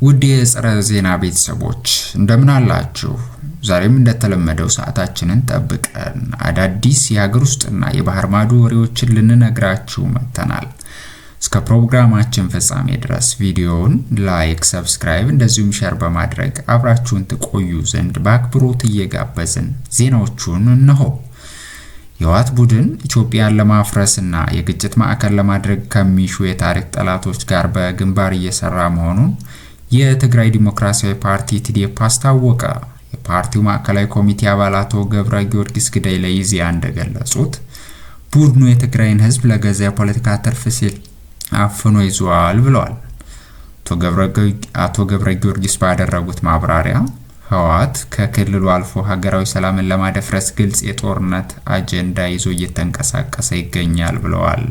ውድ የጸረ ዜና ቤተሰቦች እንደምን አላችሁ? ዛሬም እንደተለመደው ሰዓታችንን ጠብቀን አዳዲስ የሀገር ውስጥና የባህር ማዶ ወሬዎችን ልንነግራችሁ መጥተናል። እስከ ፕሮግራማችን ፍጻሜ ድረስ ቪዲዮውን like፣ subscribe እንደዚሁም share በማድረግ አብራችሁን ትቆዩ ዘንድ በአክብሮት እየጋበዝን ዜናዎቹን እነሆ። የህወሓት ቡድን ኢትዮጵያን ለማፍረስና የግጭት ማዕከል ለማድረግ ከሚሹ የታሪክ ጠላቶች ጋር በግንባር እየሰራ መሆኑን የትግራይ ዲሞክራሲያዊ ፓርቲ ትዴፓ አስታወቀ። የፓርቲው ማዕከላዊ ኮሚቴ አባል አቶ ገብረ ጊዮርጊስ ግደይ ለኢዜአ እንደገለጹት ቡድኑ የትግራይን ህዝብ ለገዛ የፖለቲካ ትርፍ ሲል አፍኖ ይዟል ብለዋል። አቶ ገብረ ጊዮርጊስ ባደረጉት ማብራሪያ ህወሓት ከክልሉ አልፎ ሀገራዊ ሰላምን ለማደፍረስ ግልጽ የጦርነት አጀንዳ ይዞ እየተንቀሳቀሰ ይገኛል ብለዋል።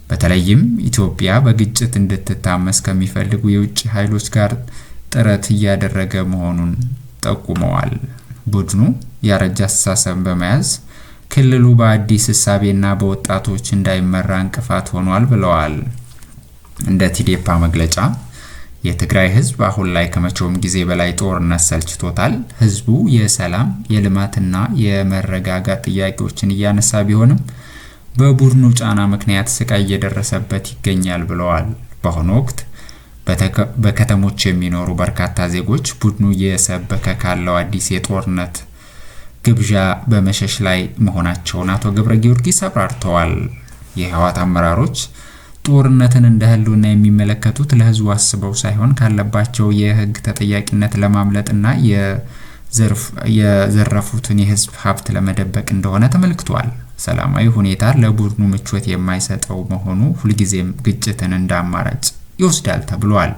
በተለይም ኢትዮጵያ በግጭት እንድትታመስ ከሚፈልጉ የውጭ ኃይሎች ጋር ጥረት እያደረገ መሆኑን ጠቁመዋል። ቡድኑ ያረጀ አስተሳሰብ በመያዝ ክልሉ በአዲስ እሳቤና በወጣቶች እንዳይመራ እንቅፋት ሆኗል ብለዋል። እንደ ቲዴፓ መግለጫ የትግራይ ህዝብ አሁን ላይ ከመቼውም ጊዜ በላይ ጦርነት ሰልችቶታል። ህዝቡ የሰላም፣ የልማትና የመረጋጋት ጥያቄዎችን እያነሳ ቢሆንም በቡድኑ ጫና ምክንያት ስቃይ እየደረሰበት ይገኛል ብለዋል። በአሁኑ ወቅት በከተሞች የሚኖሩ በርካታ ዜጎች ቡድኑ እየሰበከ ካለው አዲስ የጦርነት ግብዣ በመሸሽ ላይ መሆናቸውን አቶ ገብረ ጊዮርጊስ አብራርተዋል። የህወሓት አመራሮች ጦርነትን እንደ ህልውና የሚመለከቱት ለህዝቡ አስበው ሳይሆን ካለባቸው የህግ ተጠያቂነት ለማምለጥና የዘረፉትን የህዝብ ሀብት ለመደበቅ እንደሆነ ተመልክቷል። ሰላማዊ ሁኔታ ለቡድኑ ምቾት የማይሰጠው መሆኑ ሁልጊዜም ግጭትን እንደ አማራጭ ይወስዳል ተብሏል።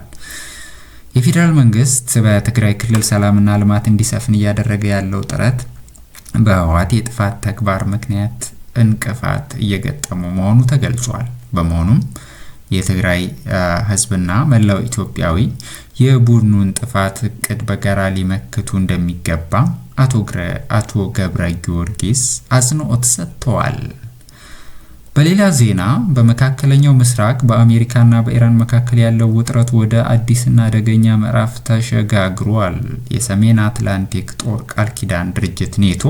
የፌዴራል መንግስት በትግራይ ክልል ሰላምና ልማት እንዲሰፍን እያደረገ ያለው ጥረት በህወሓት የጥፋት ተግባር ምክንያት እንቅፋት እየገጠመው መሆኑ ተገልጿል። በመሆኑም የትግራይ ህዝብና መላው ኢትዮጵያዊ የቡድኑን ጥፋት እቅድ በጋራ ሊመክቱ እንደሚገባ አቶ ገብረ ጊዮርጊስ አጽንኦት ሰጥተዋል። በሌላ ዜና በመካከለኛው ምስራቅ በአሜሪካና በኢራን መካከል ያለው ውጥረት ወደ አዲስና አደገኛ ምዕራፍ ተሸጋግሯል። የሰሜን አትላንቲክ ጦር ቃል ኪዳን ድርጅት ኔቶ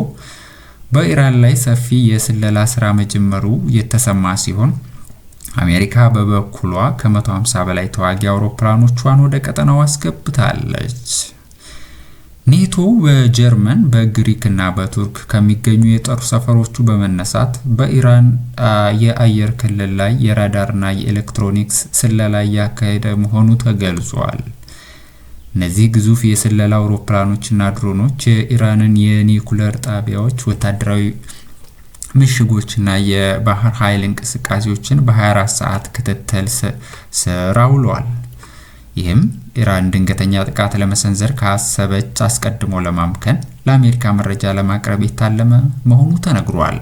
በኢራን ላይ ሰፊ የስለላ ስራ መጀመሩ የተሰማ ሲሆን አሜሪካ በበኩሏ ከ150 በላይ ተዋጊ አውሮፕላኖቿን ወደ ቀጠናው አስገብታለች። ኔቶ በጀርመን፣ በግሪክ እና በቱርክ ከሚገኙ የጦር ሰፈሮቹ በመነሳት በኢራን የአየር ክልል ላይ የራዳርና የኤሌክትሮኒክስ ስለላ እያካሄደ መሆኑ ተገልጿል። እነዚህ ግዙፍ የስለላ አውሮፕላኖችና ድሮኖች የኢራንን የኒውክለር ጣቢያዎች፣ ወታደራዊ ምሽጎችና የባህር ኃይል እንቅስቃሴዎችን በ24 ሰዓት ክትትል ስር አውለዋል። ይህም ኢራን ድንገተኛ ጥቃት ለመሰንዘር ካሰበች አስቀድሞ ለማምከን ለአሜሪካ መረጃ ለማቅረብ የታለመ መሆኑ ተነግሯል።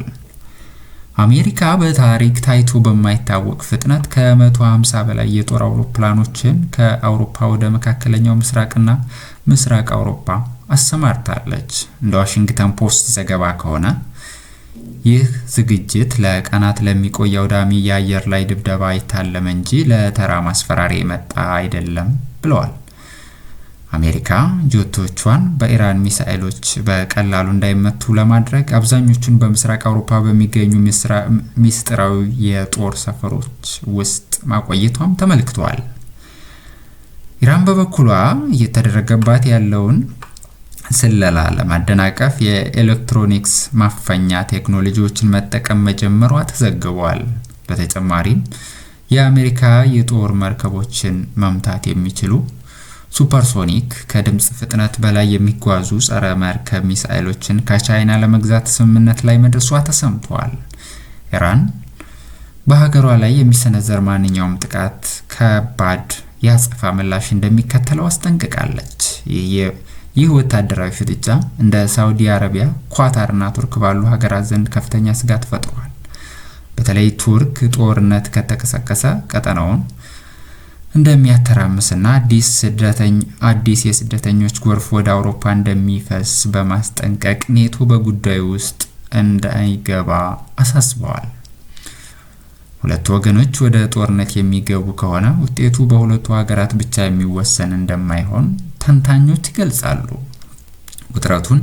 አሜሪካ በታሪክ ታይቶ በማይታወቅ ፍጥነት ከ150 በላይ የጦር አውሮፕላኖችን ከአውሮፓ ወደ መካከለኛው ምስራቅና ምስራቅ አውሮፓ አሰማርታለች። እንደ ዋሽንግተን ፖስት ዘገባ ከሆነ ይህ ዝግጅት ለቀናት ለሚቆይ አውዳሚ የአየር ላይ ድብደባ የታለመ እንጂ ለተራ ማስፈራሪያ የመጣ አይደለም ብለዋል። አሜሪካ ጀቶቿን በኢራን ሚሳኤሎች በቀላሉ እንዳይመቱ ለማድረግ አብዛኞቹን በምስራቅ አውሮፓ በሚገኙ ሚስጥራዊ የጦር ሰፈሮች ውስጥ ማቆየቷም ተመልክቷል። ኢራን በበኩሏ እየተደረገባት ያለውን ስለላ ለማደናቀፍ የኤሌክትሮኒክስ ማፈኛ ቴክኖሎጂዎችን መጠቀም መጀመሯ ተዘግቧል። በተጨማሪም የአሜሪካ የጦር መርከቦችን መምታት የሚችሉ ሱፐርሶኒክ፣ ከድምፅ ፍጥነት በላይ የሚጓዙ ጸረ መርከብ ሚሳኤሎችን ከቻይና ለመግዛት ስምምነት ላይ መድረሷ ተሰምቷል። ኢራን በሀገሯ ላይ የሚሰነዘር ማንኛውም ጥቃት ከባድ የአጸፋ ምላሽ እንደሚከተለው አስጠንቅቃለች። ይህ ወታደራዊ ፍጥጫ እንደ ሳውዲ አረቢያ፣ ኳታር እና ቱርክ ባሉ ሀገራት ዘንድ ከፍተኛ ስጋት ፈጥሯል። በተለይ ቱርክ ጦርነት ከተቀሰቀሰ ቀጠናውን እንደሚያተራምስና አዲስ የስደተኞች ጎርፍ ወደ አውሮፓ እንደሚፈስ በማስጠንቀቅ ኔቶ በጉዳዩ ውስጥ እንዳይገባ አሳስበዋል። ሁለቱ ወገኖች ወደ ጦርነት የሚገቡ ከሆነ ውጤቱ በሁለቱ ሀገራት ብቻ የሚወሰን እንደማይሆን ተንታኞች ይገልጻሉ። ውጥረቱን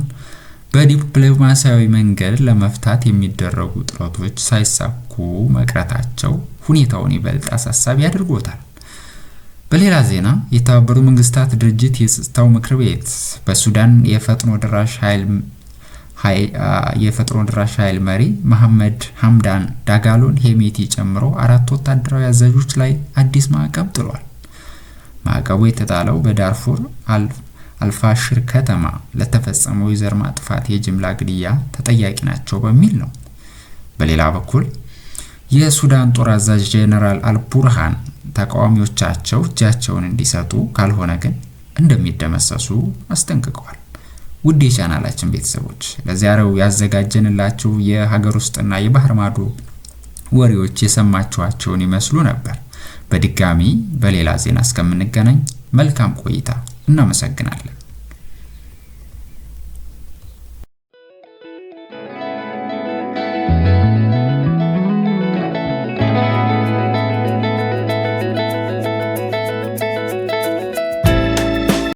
በዲፕሎማሲያዊ መንገድ ለመፍታት የሚደረጉ ጥረቶች ሳይሳኩ መቅረታቸው ሁኔታውን ይበልጥ አሳሳቢ አድርጎታል። በሌላ ዜና የተባበሩት መንግስታት ድርጅት የጸጥታው ምክር ቤት በሱዳን የፈጥኖ ደራሽ ኃይል መሪ መሐመድ ሐምዳን ዳጋሎን ሄሜቲ ጨምሮ አራት ወታደራዊ አዛዦች ላይ አዲስ ማዕቀብ ጥሏል። ማዕቀቡ የተጣለው በዳርፉር አልፋሽር ከተማ ለተፈጸመው የዘር ማጥፋት የጅምላ ግድያ ተጠያቂ ናቸው በሚል ነው። በሌላ በኩል የሱዳን ጦር አዛዥ ጄኔራል አልቡርሃን ተቃዋሚዎቻቸው እጃቸውን እንዲሰጡ ካልሆነ ግን እንደሚደመሰሱ አስጠንቅቀዋል። ውድ የቻናላችን ቤተሰቦች፣ ለዛሬው ያዘጋጀንላችሁ የሀገር ውስጥና የባህር ማዶ ወሬዎች የሰማችኋቸውን ይመስሉ ነበር። በድጋሚ በሌላ ዜና እስከምንገናኝ መልካም ቆይታ። እናመሰግናለን።